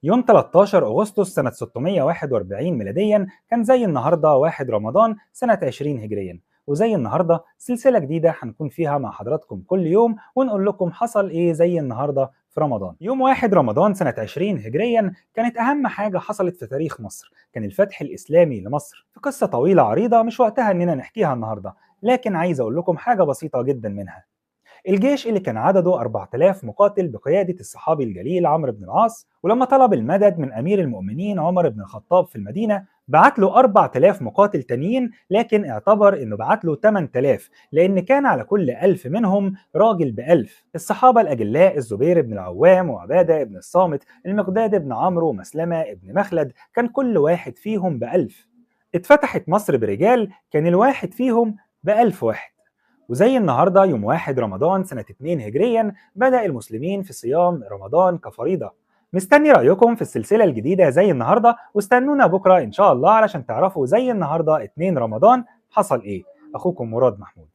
يوم 13 أغسطس سنة 641 ميلاديا كان زي النهاردة 1 رمضان سنة 20 هجريا. وزي النهاردة سلسلة جديدة هنكون فيها مع حضراتكم كل يوم ونقول لكم حصل إيه زي النهاردة في رمضان. يوم 1 رمضان سنة 20 هجريا كانت أهم حاجة حصلت في تاريخ مصر، كان الفتح الإسلامي لمصر. في قصة طويلة عريضة مش وقتها إننا نحكيها النهاردة، لكن عايز أقول لكم حاجة بسيطة جدا منها. الجيش اللي كان عدده 4000 مقاتل بقيادة الصحابي الجليل عمرو بن العاص، ولما طلب المدد من أمير المؤمنين عمر بن الخطاب في المدينة بعت له 4000 مقاتل تانيين، لكن اعتبر انه بعت له 8000 لان كان على كل 1000 منهم راجل ب1000. الصحابة الأجلاء الزبير بن العوام وعبادة بن الصامت، المقداد بن عمرو ومسلمة بن مخلد، كان كل واحد فيهم ب1000. اتفتحت مصر برجال كان الواحد فيهم ب1000 واحد. وزي النهارده يوم 1 رمضان سنة 2 هجريا بدأ المسلمين في صيام رمضان كفريضة. مستني رأيكم في السلسلة الجديدة زي النهارده، واستنونا بكرة إن شاء الله علشان تعرفوا زي النهارده 2 رمضان حصل إيه. أخوكم مراد محمود.